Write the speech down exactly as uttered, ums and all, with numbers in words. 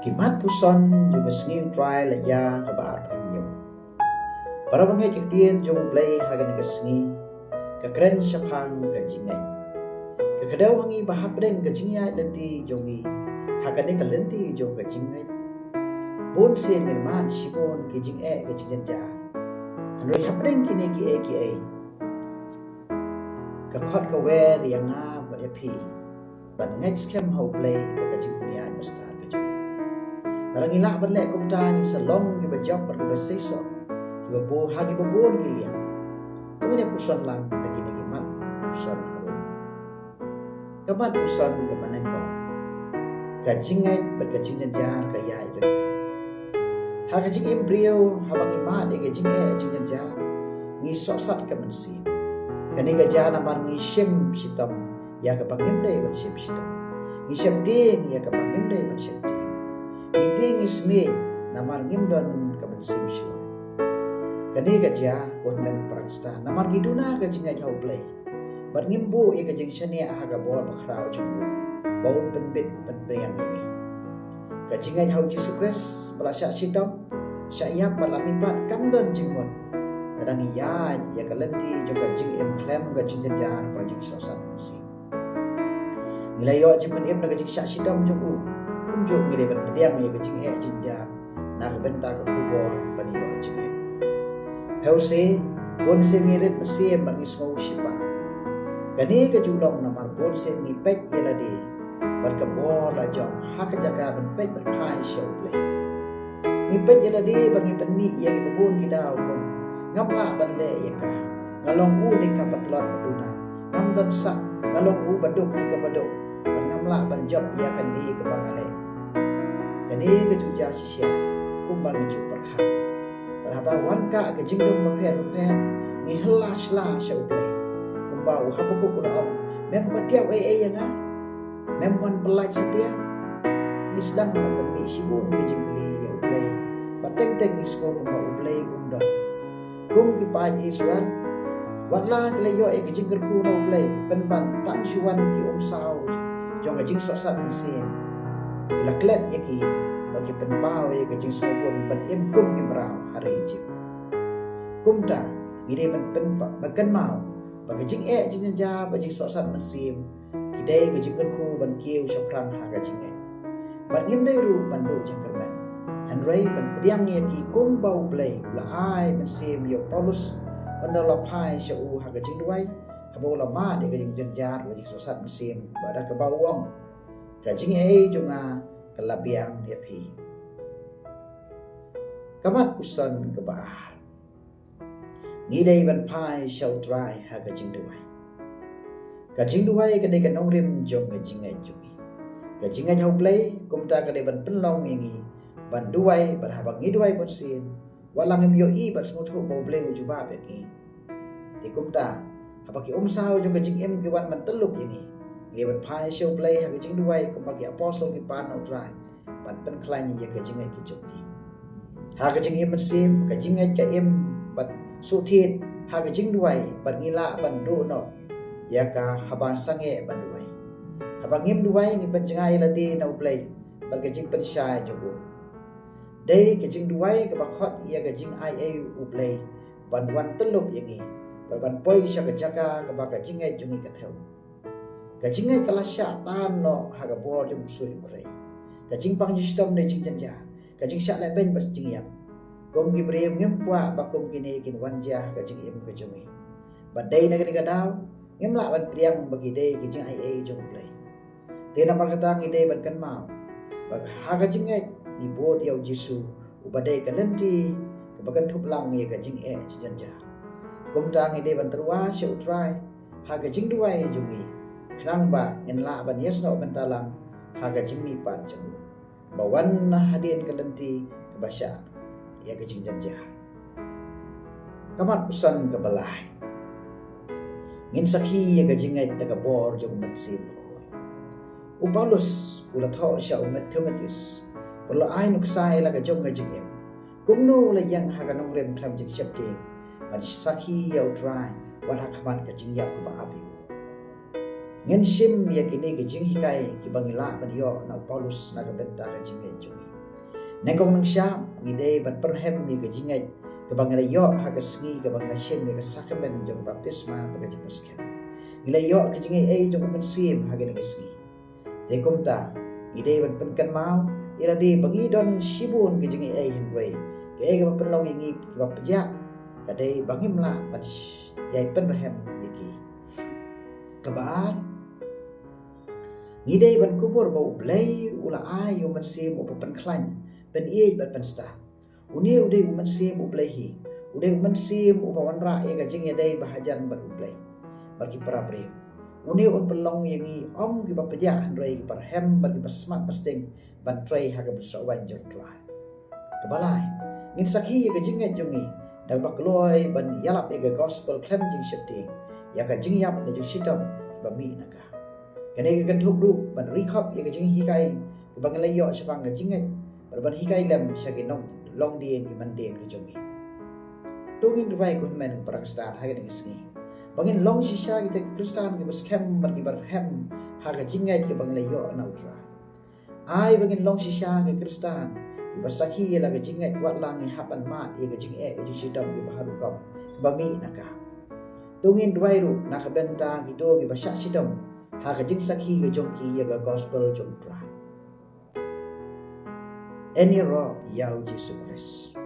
Ki mat puson jong ka sngi U Trai la ïa kaba arphew hynñiew. Para bangeit, ka ktien jong U Blei ha kane ka sngi ka kren shaphang ka jingngeit. Ka kdew ha ngi ba hapdeng ka jingïaid lynti jong ngi ha kane ka lynti jong ka jingngeit, bun sien ngin mad shibun ki jingeh ka jingjynjar. Hynrei hapdeng kine kiei kiei, ka khot ka wer ïa nga bad ïa phi ban ngeit skhem ha U Blei bad ka jingpynïaid ba stad ka jong u. Lada ngi lah ban leh kumta, ngin sa long kiba jop bad kiba seisoh, kiba bun ha kiba bun ki liang. To ngin ïa puson lang da kine ki mat puson harum. Ka mat puson kaba nyngkong: ka jingngeit bad ka jingjynjar ka ïaid ryngkat. Ha ka jingim briew, haba ngi mad ïa ka jingeh jingjynjar, ngi sohsat ka mynsiem. Kane ka jia namar ngi shim shitom ïa kaba ngim dei ban shim shitom. Ngi sheptieng ïa kaba ngim dei ban sheptieng. Ngi tieng ngi smiej namar ngim don ka mynsiem shuh. Kane ka jia, ko hynmen para Khristan, namar ngi duna ka jingngeit ha U Blei bad ngim buh ïa ka jingshaniah ha ka bor bakhraw jong u ba un pynbit pynbiang ïa ngi. Ka jingngeit ha U Jisu Khrist ba la shah shitom, shah ïap bad la mihpat kam don jingmut lada ngi ïaid ïa ka lynti jong ka jingim khlem ka jingjynjar bad jingsohsat mynsiem. Ngi la ïoh jingpynim na ka jingshah shitom jong u, kumjuh ngi dei ban pdiang ïa ka jingeh jingjynjar na ka bynta ka khubor ban ïoh jingim. Phi ïohi, bun sien ngi rit mynsiem bad ngi sngew shiphang. Kane ka ju long namar bun sien ngi peit ïa lade bad ka bor la jong ha ka jaka ban peit bad phai sha U Blei. Ngi peit ïa lade bad ngi pynmih ïa kiba bun ki daw kum: Ngam lah ban leh ïa ka, nga long u ne kaba tlot ba duna. Ngam don sap, nga long u ba duk ne kaba duk, bad ngam lah ban jop ïa kane kaba nga leh. Kane ka ju jia shisha kumba ngi ju pyrkhat. Bad haba wan kah ka jingdum bapher bapher, ngi hylla shylla sha U Blei. Kumba u Habakuk u la ong: Mem patiaw ei ei ïa nga? Mem wan pyllait satia? Ngi sdang ban pynmih shibun ka jingkylli ïa U Blei, bad teng teng ngi sngew kumba U Blei um don. Kum ki paid Israel, wat la ki la ïoh ïa ka jingkyrkhu na U Blei pynban tang shu wan ki umsaw jong ka jingsohsat mynsiem, ki la klet ïa ki bad ki pynpaw ïa ka jingsngewbun ban im kum ki mraw ha ri Ijipt. Kumta, ngi dei ban pyn, ban kynmaw ba ka jingeh jingjynjar bad jingsohsat mynsiem ki dei ka jingkyrkhu ban kiew shaphrang ha ka jingngeit. Bad ngim dei ruh ban duh jingkyrmen, hynrei ban pdiang ïa ki kumba U Blei u la ai mynsiem ïa u Paulus ynda u la phai sha u ha ka jingduwai, haba u la mad ïa ka jingjynjar bad jingsohsat mynsiem, bad da kaba u ong: Ka jingaiei jong nga ka la biang ïa phi. Ka mat puson kaba ar: Ngi dei ban phai sha U Trai ha ka jingduwai. Ka jingduwai ka dei ka nongrim jong ka jingngeit jong ngi. Ka jingngeit ha U Blei kumta ka dei ban pynlong ïa ngi ban duwai, bad haba ngi duwai bunsien, wat la ngim ïohi bad sngewthuh ba U Blei u jubab ïa ngi. Te kumta, haba ki umsaw jong ka jingim ki wan ban tyllup ïa ngi, ngi dei ban phai sha U Blei ha ka jingduwai kumba ki apostol ki pan na U Trai ban pynkhlaiñ ïa ka jingngeit ka jong ki. Ha ka jingim mynsiem, ka jingngeit ka im bad suk thied ha ka jingduwai, bad ngi lah ban duh noh ïa ka haba sangeh ban duwai. Haba ngim duwai, ngi pynjngai ïa lade na U Blei bad ka jingpynshai jong u. Dei ka jingduwai kaba khot ïa ka jingaiei U Blei ban wan tyllup ïa ngi, bad ban poi sha ka jaka kaba ka jingngeit jong ngi ka thew. Ka jingngeit ka la shah tan noh ha ka bor jong u ksuid u khrei. Ka jingpang jingshitom ne jingjynjar, ka jingshah lehbeiñ bad jingïap. Kum ki briew ngim kwah ba kum kine kin wan jia ha ka jingim ka jong ngi. Bad dei na kane ka daw, ngim lah ban pdiang ba ki dei ki jingaiei jong U Blei. Te namar kata ngi dei ban kynmaw ba ha ka jingngeit ngi bud ïa U Jisu, uba dei ka lynti kaba kynthup lang ïa ka jingeh jingjynjar. Kumta ngi dei ban tyrwa sha U Trai ha ka jingduwai jong ngi, khnang ba ngin lah ban ïasnoh bynta lang ha ka jingmihpat jong u, ba wan na hadien ka lynti kaba shah ïa ka jingjynjar. Ka mat puson kaba lai: Ngin sakhi ïa ka jingngeit da ka bor jong U Mynsiem Bakhuid. U Paulus u la thoh sha u Timotheus, u la ai nuksa ïa la ka jong ka jingim, kumno u la ïeng ha ka nongrim khlem jingsheptieng, ban sakhi ïa U Trai wat ha khmat ka jingïap kaba ap ïa u. Ngin shim ïa kine ki jinghikai kiba ngi lah ban ïoh na u Paulus na ka bynta ka jingngeit jong ngi. Nyngkong nyngshap, ngi dei ban pynrhem ïa ka jingngeit kaba ngi la ïoh ha ka sngi kaba ngi la shim ïa ka sakramen jong ka baptisma bad ka jingpyrshang. Ngi la ïoh ka jingaiei jong u Mynsiem ha kane ka sngi. Te kumta, ngi dei ban pynkynmaw ïa lade ba ngi don shibun ka jingaiei, hynrei kaei kaba pynlong ïa ngi kiba pjah ka dei ba ngim lah ban sh-, ïai pynrhem ïa ki. Kaba ar, ngi dei ban kubur ba U Blei u la ai ïa u Mynsiem uba pynkhlaiñ, pynïeit bad pynstad. Une u dei u Mynsiem U Blei hi. U dei u Mynsiem uba wanrah ïa ka jingïadei ba hajan bad U Blei bad ki para briew. Une un pynlong ïa ngi ym kiba pjah, hynrei kiba rhem bad kiba smat ba sting ban trei ha ka bunsawaiñ jong U Trai. Kaba lai, ngin sakhi ïa ka jingngeit jong ngi da kaba kloi ban ïalap ïa ka gospel khlem jingsheptieng, ïa ka jingïap ne jingshitom kiba mih na ka. Kane ka kynthup ruh ban ri khop ïa ka jinghikai kaba ngi la ïoh shaphang ka jingngeit, bad ban hikai lem sha ki nong longdien ki mandien ka jong ngi. To ngin duwai, ko hynmen ko para Khristan, ha kane ka sngi ba ngin long shisha kita ki Khristan kiba skhem bad kiba rhem ha ka jingngeit kaba ngi la ïoh na U Trai. Ai ba ngin long shisha ki Khristan kiba sakhi ïa la ka jingngeit wat la ngi hap ban mad ïa ka jingeh ka jingshitom kiba har rukom kiba mih na ka. To ngin duwai ruh na ka bynta kito kiba shah shitom ha ka jingsakhi ka jong ki ïa ka gospel jong U Trai. Yn ïaroh ïa U Jisu Khrist.